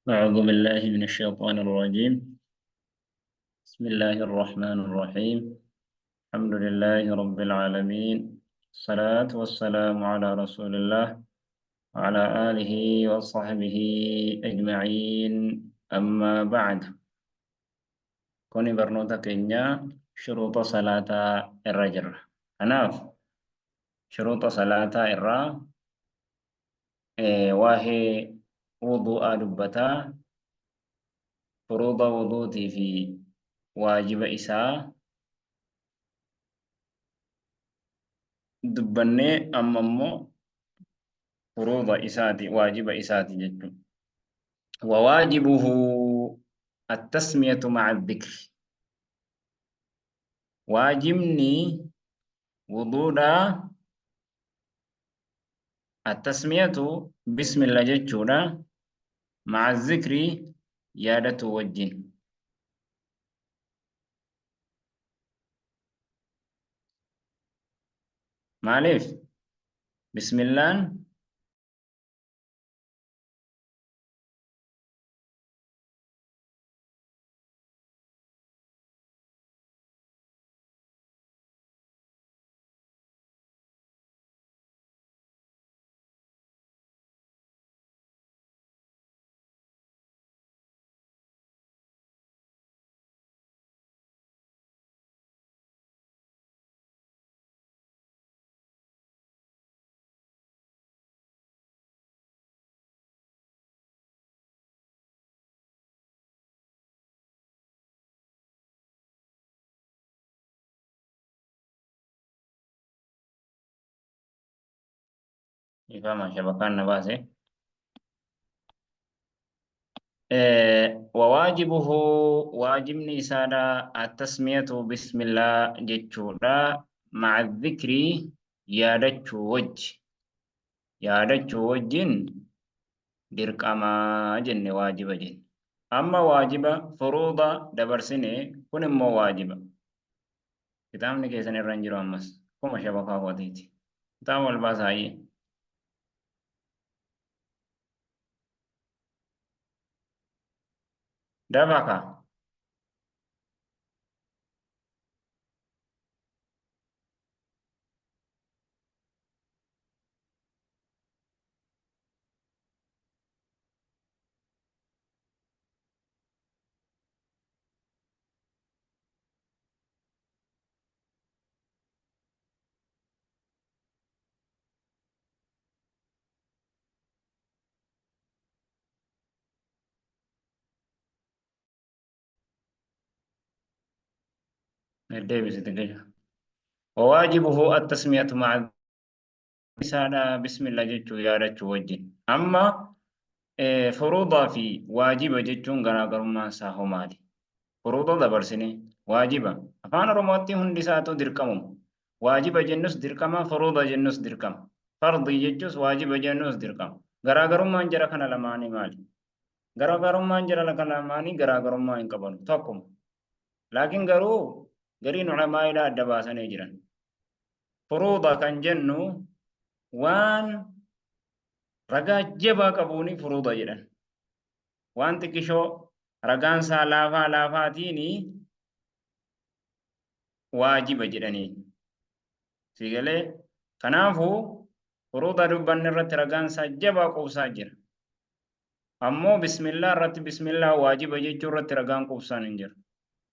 أعوذ بالله من الشيطان الرجيم. بسم الله الرحمن الرحيم. الحمد لله رب العالمين، الصلاة والسلام على رسول الله وعلى آله وصحبه أجمعين. أما بعد، kuni barnoota keenya shuruuxa salaataa irra jirra. Kanaaf shuruuxa salaataa irraa waa'ee wudu'aa dubbataa, furuuda wuduutii fi waajiba isaa dubbannee, amma immoo furuuda isaati, waajiba isaati jechuudha. وواجبه التسمية مع الذكر. واجبني وضوء التسمية بسم الله جتشودا مع الذكر يادة وجن. Maaliif bismillaan ifama shabakaan na baase. وواجبه واجبني إسادة التسمية بسم الله جتشودا مع الذكر yaadachuu wajji, yaadachuu wajjin dirqamaa jenne, waajiba jenne. Amma waajiba furuuda dabarsine, kun immoo waajiba. Kitaabni keessan irra hin jiru ammas kuma shabakaa kootiiti. Kitaaba wal baasaa hayyee. Dafaa kaa. Deebisite gaja. وواجبه التسمية مع isaadha bismillah jechuu yaadachuu wajjin. Amma furuudaa fi waajiba jechuun garaagarummaan isaa hoo maali? Furuuda dabarsine, waajiba. Afaan Oromootti hundi isaatu dirqamuma. Waajiba jennus dirqama, furuuda jennus dirqama. Fardii jechuus waajiba jennus dirqama. Garaagarummaan jara kana lamaanii maali? Garaagarummaan jara kana lamaanii garaagarummaa hin qabanu. Tokkuma. Laakiin garuu gariin ulamaa'idha adda baasanii jiran. Furuuda kan jennu waan ragaa jabaa qabuuni furuuda jedhan. Waan xiqqishoo ragaan isaa laafaa laafaatiin waajiba jedhanii. Si galee? Kanaafuu furuuda dubbanne irratti ragaan isaa jabaa quubsaa jira. Ammoo bismillah irratti, bismillah waajiba jechuu irratti ragaan quubsaan hin jiru.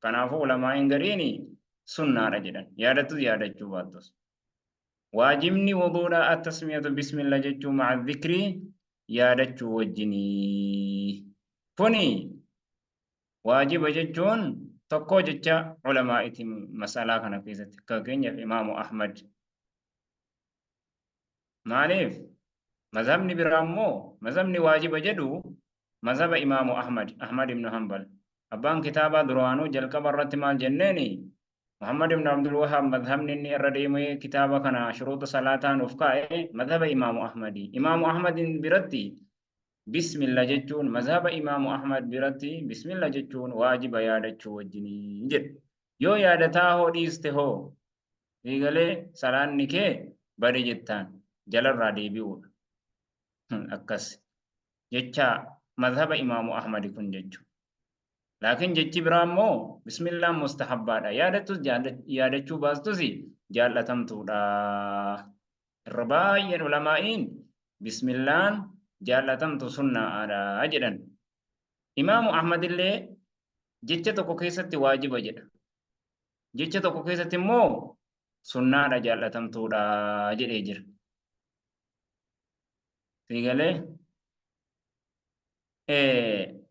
Kanaafuu ulamaa'iin gariin sunnaadha jedhan. Yaadattus yaadachuu baattus. Waajibni wuduudha at-tasmiyatu bismillah jechuu ma'a dhikrii yaadachuu wajjinii. Kuni waajiba jechuun tokkoo jecha ulamaa'iti mas'alaa kana keessatti. Fakkeenyaaf Imaamu Ahmad. Maaliif? Mazhabni biraa immoo mazhabni waajiba jedhu mazhaba Imaamu Ahmad, Ahmad ibn Hanbal. Abbaan kitaabaa duraanuu jalqaba irratti maal jenneeni? Muhammad ibn Abdul Wahhaab mazhabni inni irra deemee kitaaba kana shuruuxa salaataa nuuf kaa'e mazhaba Imaamu Ahmadi. Imaamu Ahmadin biratti bismillah jechuun, mazhaba Imaamu Ahmad biratti bismillah jechuun waajiba yaadachuu wajjinii jedhu. Yoo yaadataa hoo dhiiste hoo? Eegalee salaanni kee bade jettaan jalarraa deebi'uudha. Akkas jecha. Madhaba Imaamu Ahmadi kun jechuudha. Laakiin jechi biraa immoo bismillaan mustahabbaadha. Yaadattus yaadachuu baastus jaallatamtuudha. Irra baay'een ulamaa'iin bismillaan jaallatamtu sunnaadha jedhan. Imaamu Ahmad illee jecha tokko keessatti waajiba jedha. Jecha tokko keessatti immoo sunnaadha jaallatamtuudha jedhee jira. Siigalee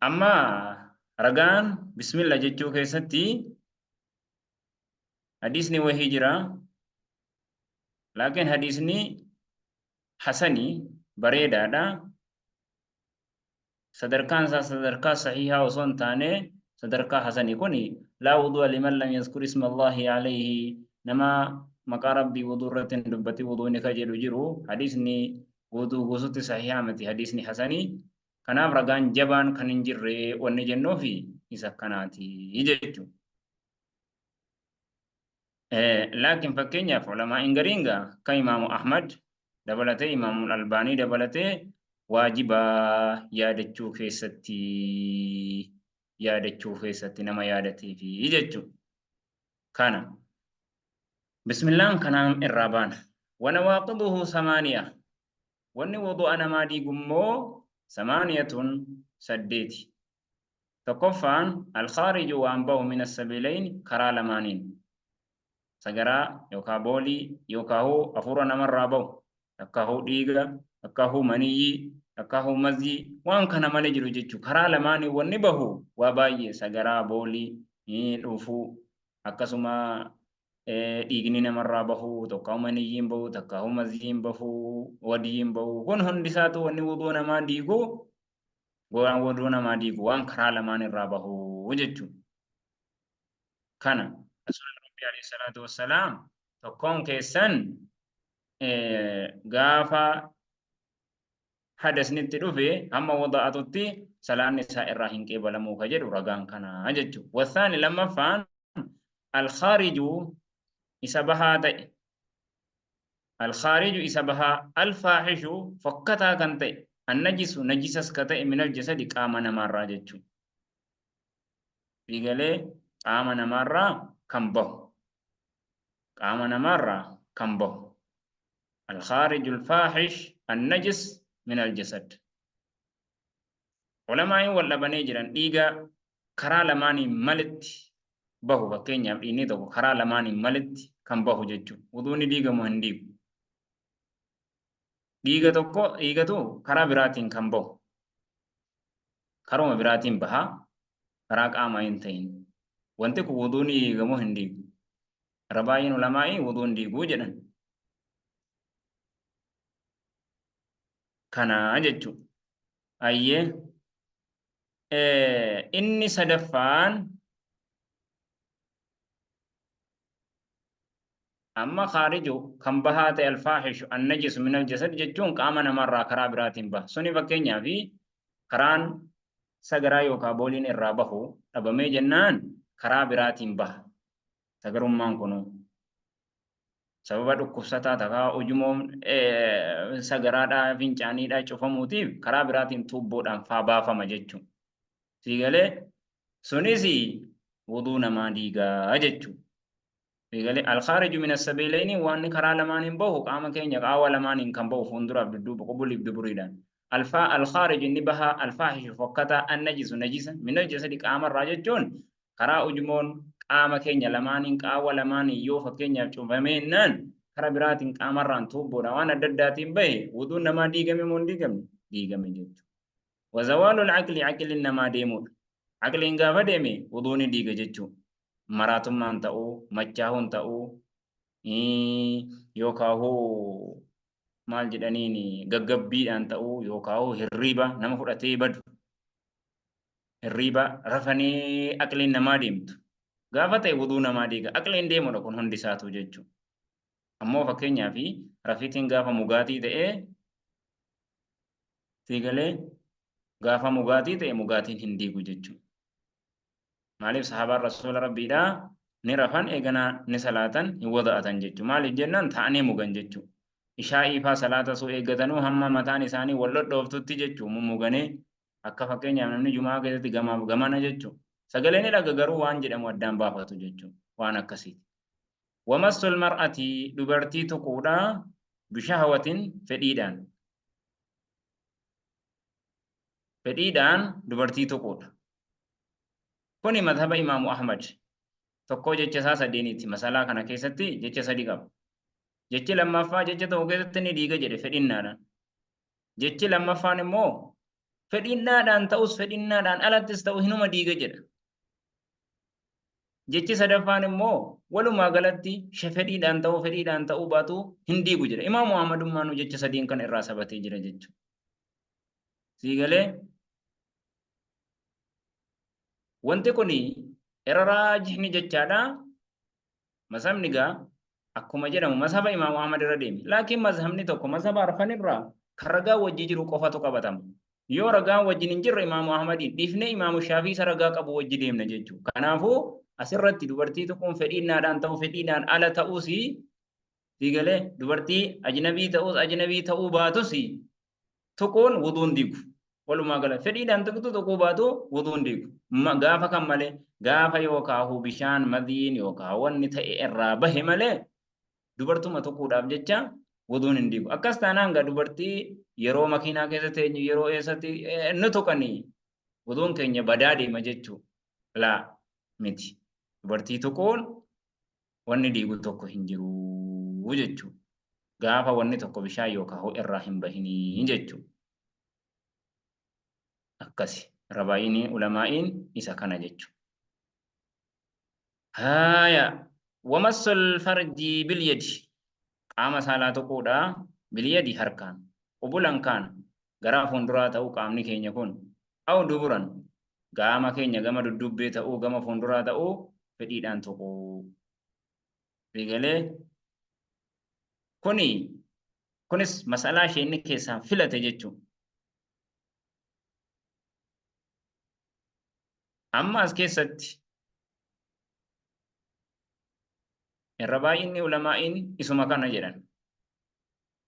amma ragaan bismillah jechuu keessatti hadiisni wahii jira. Laakiin hadiisni hasanii bareedaadha. Sadarkaan isaa sadarkaa sahihaa osoo hin taane sadarkaa hasanii kuni laa wudu'a liman lam yazkur isma Allahi alayhi nama maqaa Rabbii wuduu irratti hin dubbatin wuduuni ka jedhu jiru hadiisni guutuu guututti sahihaa miti hadiisni hasanii kanaaf ragaan jabaan kan hin jirre wanni jennuufi isa akkanaati jechuudha. Laakiin fakkeenyaaf ulamaa'iin gariin gaa akka Imaamu Ahmad dabalatee Imaamu Albaanii dabalatee waajiba yaadachuu keessatti yaadachuu keessatti nama yaadateefi jechuudha. Kana bismillaan kanaan irraa baana. Wanawaaqiduhu samaaniya wanni wudu'a namaa diigu immoo samaaniyatun saddeeti. Tokkoffaan alkhaariju waan bahu min assabiilayni karaa lamaaniin. Sagaraa yookaa boolii yookaahuu hafuura namarraa bahu takkaahuu dhiiga takkaahuu maniyyii takkaahuu mazyii waan kana malee jiru jechuu karaa lamaaniin wanni bahu waa baay'ee sagaraa boolii dhuufuu akkasuma dhiigni namarraa bahu tokkaahu maniyyiin bahu takkaahuu mazyiin bahu wadiyiin bahu kun hundisaatu wanni wuduu namaa diigu waan wuduu namaa diigu waan karaa lamaan irraa bahu jechuudha. Kana Rasuulli Rabbii alayhi salaatu wassalaam tokkoon keessan gaafa hadasnitti dhufe hamma wada'atutti salaanni isaa irraa hin qeebalamuu ka jedhu ragaan kana jechuudha. Wasaani lammaffaan alkhaariju isa bahaa ta'e Alkhaariju isa bahaa, alfaahishu fokkataa kan ta'e, annajisu najisas ka ta'e minal jasadi qaama namaarraa jechuudha. Fiigalee qaama namaarraa kan bahu. Qaama namaarraa kan bahu. Alkhaariju alfaahish annajis minal jasad. Ulamaa'iin wal dhabanii jiran dhiiga karaa lamaaniin malitti bahu fakkeenyaaf dhiigni tokko karaa lamaaniin malitti kan bahu jechuudha. Wuduun ni diigamu hin diigu. Dhiiga tokko dhiigatu karaa biraatiin kan bahu. Karuma biraatiin baha karaa qaamaa hin ta'in. Wanti kun wuduu ni diigamu hin diigu. Irra baay'een ulamaa'ii wuduu hin diiguu jedhan. Kana jechuudha. Ayyee. Inni sadaffaan amma khaariju kan bahaa ta'e alfaahishu annajisu minal jasad jechuun qaama namaarraa karaa biraatiin baha. Suni fakkeenyaaf karaan sagaraa yookaan booliin irraa bahu dhabamee jennaan karaa biraatiin baha. Sagarummaan kunuu. Sababa dhukkubsataa takaa ujumoon sagaraadhaa fincaaniidhaa cufamuutiif karaa biraatiin tuubboodhaan faa baafama jechuun. Sii galee sunis wuduu namaa diigaa jechuun. Sii galee alkhaariju min assabiilayni waan karaa lamaaniin bahu qaama keenya qaawwa lamaaniin kan bahu fuulduraaf dudduuba qubuliif duburiidhaan. Alfaa alkhaariju inni bahaa alfaahishu fokkataa annajisu najisa minal jasadi qaamarraa jechuun Karaa ujmoon qaama keenya lamaaniin qaawwa lamaaniin yoo fakkeenyaaf cufamee jennaan kara biraatiin qaamarraan tuubboodhaan waan adda addaatiin bahe wuduun namaa diigame moo hin diigamne? Diigame jechuudha. Wazawaalul aqli aqliin namaa deemuudha. Aqliin gaafa deeme wuduu ni diiga jechuudha. Maraatummaan ta'uu, machaahuun ta'uu, yookaan maal jedhaniin gaggabbiidhaan ta'uu yookaan hirriiba nama fudhatee badu. Hirriiba rafanii aqliin namaa deemtu. Gaafa ta'e wuduu namaa diiga. Aqliin deemudha kun hundi isaatu jechuudha. Ammoo fakkeenyaaf rafiitiin gaafa mugaatii ta'ee siigalee gaafa mugaatii ta'e mugaatiin hin diigu jechuudha. Maaliif sahaabaan rasuula rabbiidhaa ni rafan eeganaa ni salaatan hin wada'atan jechuudha. Maaliif jennaan ta'anii mugan jechuudha. Ishaa'ii faa salaata suu eeggatanuu hamma mataan isaanii wal dhodhooftutti jechuudha mummuganee. Akka fakkeenyaaf namni jumaa keessatti gamaaf gamana jechuudha. Sagalee ni dhaga garuu waan jedhamu addaan baafatu jechuudha. Waan akkasiiti. Wamassul mar'ati dubartii tuquudha bishahawatin fedhiidhaan. Fedhiidhaan dubartii tuquudha. Kuni madhaba Imaamu Ahmad. Tokkoo jecha isaa sadeeniiti. Masalaa kana keessatti jecha sadi qaba. Jechi lammaffaa jecha tokko keessatti ni diiga jedhe fedhinnaadhaan. Jechi lammaffaan immoo fedhinnaadhaan ta'us fedhinnaadhaan alattis ta'u hinuma diiga jedha. Jechi sadaffaan immoo walumaa galatti fedhiidhaan ta'uu fedhiidhaan ta'uu baatu hin diigu jedha. Imaamu Ahmadummaanuu jecha sadiin kana irraa sabatee jira jechuudha. Sii galee wanti kun irra raajihni jechaadha. Mazhabni gaa akkuma jedhamu mazhaba Imaamu Ahmad irra deeme. Laakiin mazhabni tokko mazhaba arfan irraa kan ragaa wajji jiru qofatu qabatama. Yoo ragaan wajjin hin jirre Imaamu Ahmadiin dhiifnee Imaamu Shaafii isa ragaa qabu wajji deemna jechuudha. Kanaafuu asirratti dubartii tuquun fedhiinnaadhaan ta'u fedhiidhaan ala ta'uus sii galee dubartii ajnabii ta'us ajnabii ta'uu baatus tuquun wuduun diigu. Walumaa gala fedhiidhaan tuqxu tuquu baatu wuduun diigu. Gaafa kan malee gaafa yookaahu bishaan madiin yookaa wanni ta'e irraa bahe malee dubartuma tuquudhaaf jecha wuduun hin diigu. Akkas taanaan gaa dubartii yeroo makiinaa keessa teenyu yeroo eessatti nu tuqanii wuduun keenya badaa deema jechuu laa miti. Dubartii tuquun wanni diigu tokko hin jiru jechuudha. Gaafa wanni tokko bishaan yookaan ho'a irraa hin bahinii jechuudha. Akkasi. Rabaayinii ulamaa'iin isa kana jechuudha. Haaya. Wamassul farjii bilyadi. Qaama saalaa tuquudha. Bilyadi harkaan. Qubulan kaan. Garaa fuulduraa ta'uu qaamni keenya kun. Aw duburan. Gaama keenya gama dudduubbee ta'uu gama fuulduraa ta'uu fedhiidhaan tuquu. Eegalee kuni kunis masalaa ishee inni keessaa filate jechuudha. Amma as keessatti irra baay'inni ulamaa'iin isuma kana jedhan.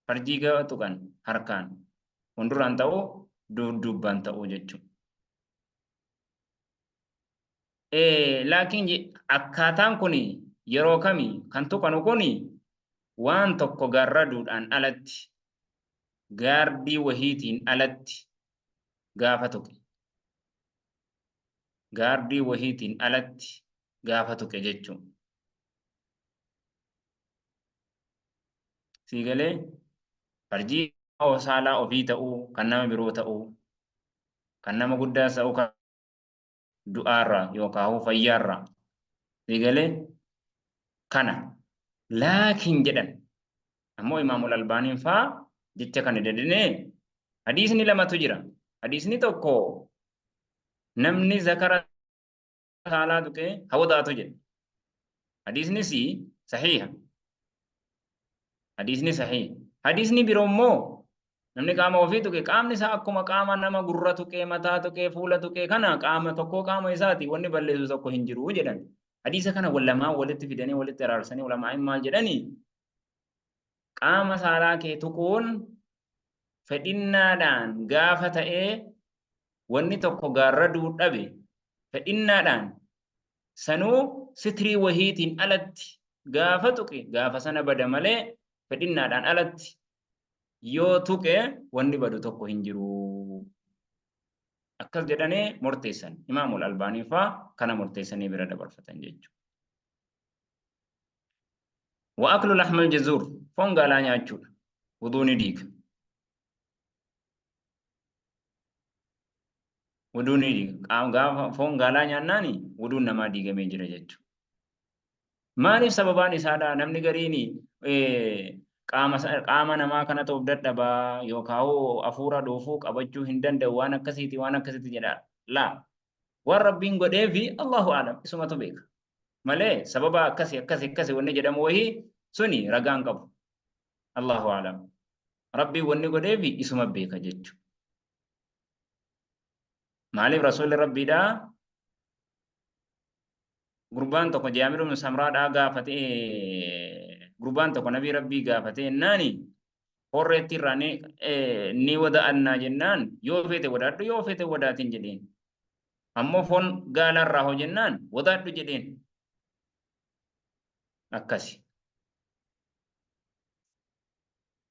Farjii gaafa tuqan harkaan fuulduraan ta'uu dudduubbaan ta'uu jechuudha. Laakiin akkaataan kun yeroo kami kan tuqanu kun waan tokko gaarraduudhaan alatti gaardii wahiitiin alatti gaafa tuqe. Gaardii wahiitiin alatti gaafa tuqe jechuudha. Sii galee farjii saalaa ofii ta'uu kan nama biroo ta'uu kan nama guddaas ta'uu kan du'aarraa yookaan fayyaarraa. Sii galee kana laakiin jedhan ammoo Imaamul Albaaniin faa jecha kana dadinee hadiisni lamatu jira. Hadiisni tokko namni zakara saalaa tuqee hawadaatu jedha. Hadiisnis sahiha. Hadiisni sahiha. Hadiisni biroo immoo namni qaama ofii tuqe qaamni isaa akkuma qaama nama gurra tuqee mataa tuqee fuula tuqee kana qaama tokkoo qaama isaati wanni balleessu tokko hin jiru jedhan. Hadiisa kana wal lamaan walitti fidanii walitti araarsanii ulamaa'in maal jedhanii qaama saalaa kee tuquun fedhinnaadhaan gaafa ta'ee wanni tokko gaarraduu dhabe fedhinnaadhaan sanuu sitrii wahiitiin alatti gaafa tuqe gaafa sana bada malee fedhinnaadhaan alatti yoo tuqe wanni badu tokko hin jiru. Akkas jedhanii murteessan. Imaamul Albaanii faa kana murteessanii bira dabarfatan jechuudha. Wa aklu lahmal jazuur foon gaalaa nyaachuudha. Wuduu ni diiga. Wuduu ni diiga. Gaafa foon gaalaa nyaannaani wuduun namaa diigamee jira jechuudha. Maaliif sababaan isaadha namni gariin qaama qaama namaa kanatu of dadhabaa yookaan hafuura dhoofuu qabachuu hin danda'u waan akkasiiti waan akkasiiti jedha. Laa waan rabbiin godheefi Allahu a'lam isumatu beeka. Malee sababa akkasi akkasi akkasi wanni jedhamu wahii suni ragaan qabu. Allahu a'lam. Rabbiin wanni godheefi isuma beeka jechuudha. Maaliif rasuulli rabbiidhaa gurbaan tokko Jaabir ibn Samraadhaa gaafatee gurbaan tokko nabii rabbii gaafatee jennaani Foon reettii irraa ni ni wada'annaa jennaan yoo feete wadaadhu yoo feete wadaatin jedheen. Ammoo foon gaalaa irraa hoo jennaan wadaadhu jedheen. Akkasi.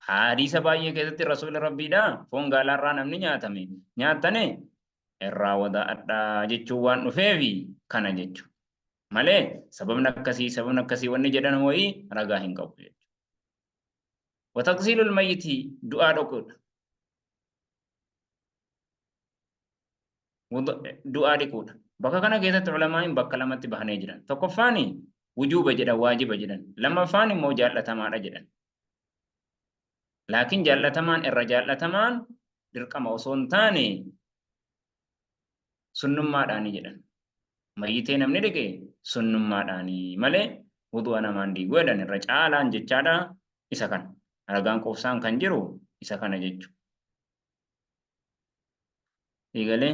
Hadiisa baay'ee keessatti rasuula rabbiidha foon gaalaa irraa namni nyaatame nyaattane irraa wadaa'adhaa jechuun waan dhufeefi kana jechuudha. Malee sababni akkasii sababni akkasii wanni jedhan wayii ragaa hin qabu jechuudha. Wataqsiilul mayyiti du'aa dhoquudha. Du'aa dhiquudha. Bakka kana keessatti ulamaa'iin bakka lamatti bahanii jiran. Tokkoffaan wujuuba jedhan waajiba jedhan. Lammaffaan immoo jaallatamaadha jedhan. Laakiin jaallatamaan irra jaallatamaan dirqama osoo hin taane sunnummaadhaani jedhan. Mayyitee namni dhiqe sunnummaadhaani malee wudu'a namaan diigu jedhan irra caalaan jechaadha isa kana. Ragaan quufsaan kan jiru isa kana jechu. Eegalee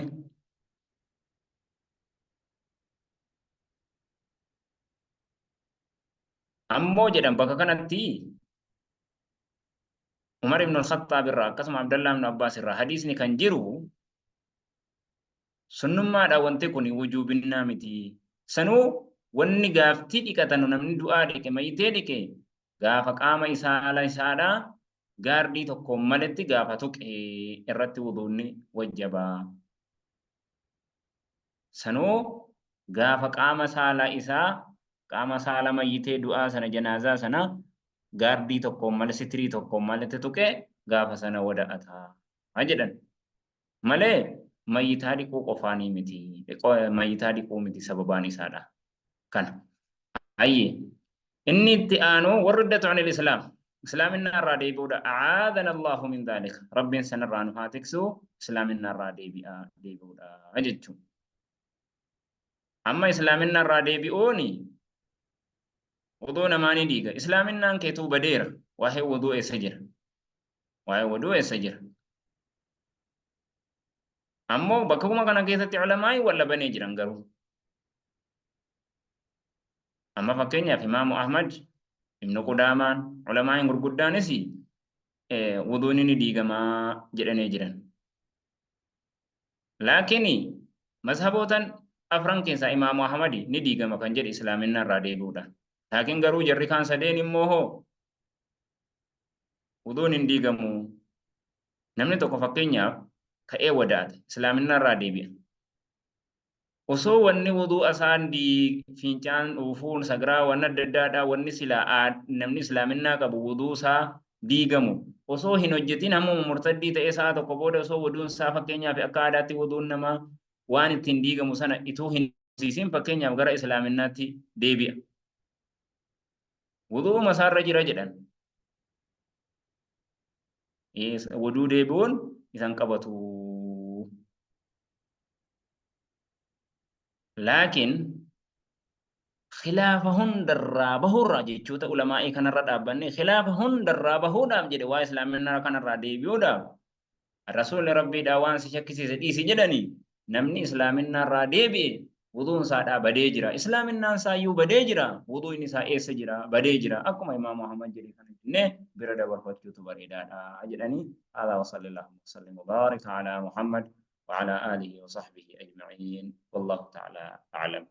ammoo jedhan bakka kanatti Umar ibn al-Khattaab irraa akkasuma Abdallah ibn Abbaas irraa hadiisni kan jiru Sunnummaadha wanti kuni wujuubinnaa miti. Sanuu wanni gaaftii dhiqatanu namni du'aa dhiqe mayitee dhiqe gaafa qaama isaa ala isaadha gaardii tokkoon maletti gaafa tuqe irratti wuduunni wajjaba. Sanuu gaafa qaama saala isaa qaama saala mayyitee du'aa sana janaazaa sana gaardii tokkoon male sitirii tokkoon maletti tuqe gaafa sana wada'ata jedhan. Malee mayyitaa dhiquu qofaanii miti. Mayyitaa dhiquu miti sababaan isaadha. Kana. Hayyee. Inni itti aanu warri iddatu anil islaam. Islaaminaa irraa deebi'uudha. A'aadana Allahu min dhaalika. Rabbiin sanarraa nu haa tiksu. Islaaminaa irraa deebi'aa deebi'uudha jechuudha. Amma islaaminaa irraa deebi'uuni wuduu namaa ni diiga. Islaaminaan keetuu badeera. Waa'ee wuduu eessa jira? Waa'ee wuduu eessa jira? Ammoo bakkuma kana keessatti ulamaa'i wal dhabanii jiran garuu. Amma fakkeenyaaf Imaamu Ahmad, Ibnu Qudaamaan, ulamaa'iin gurguddaanis wuduun ni diigamaa jedhanii jiran. Laakiin mazhabootan afran keessaa Imaamu Ahmad ni diigama kan jedhe islaaminaa irraa deebi'uudha. Laakiin garuu jarri kaan sadeen immoo hoo wuduun hin diigamu. Namni tokko fakkeenyaaf ka'ee wadaate islaaminaa irraa deebi'a. Osoo wanni wuduu'a isaan fincaan dhuufuun sagraa waan adda addaadhaa wanni silaa namni islaaminaa qabu wuduu isaa diigamu osoo hin hojjetin hammuma murtaddii ta'ee sa'a tokko booda osoo wuduun isaa fakkeenyaaf akka aadaatti wuduun namaa waan ittiin diigamu sana ituu hin siisin fakkeenyaaf gara islaaminaatti deebi'a. Wudu'uma isaarra jira jedhan. Wuduu deebi'uun isan qabatu. Laakiin khilaafa hundarraa bahuurraa jechoota ulamaa'ii kanarra dhaabbannee khilaafa hundarraa bahuudhaaf jedhe waa islaaminaa kanarraa deebi'uudhaaf rasuulli rabbiidhaa waan si shakkisiise dhiisi jedhanii namni islaaminnaarraa deebi'e wuduun isaadhaa badee jira. Islaaminnaan isaayyuu badee jira. Wuduun isaa eessa jira? Badee jira. Akkuma Imaam Ahmad jedhe kana jennee bira dabarfachuutu bareedaadha jedhanii. Haadaa wa sallallahu wa sallim wa baarika alaa Muhammad wa alaa aalihi wa sahbihi ajma'iin. Wallahu ta'ala a'lam.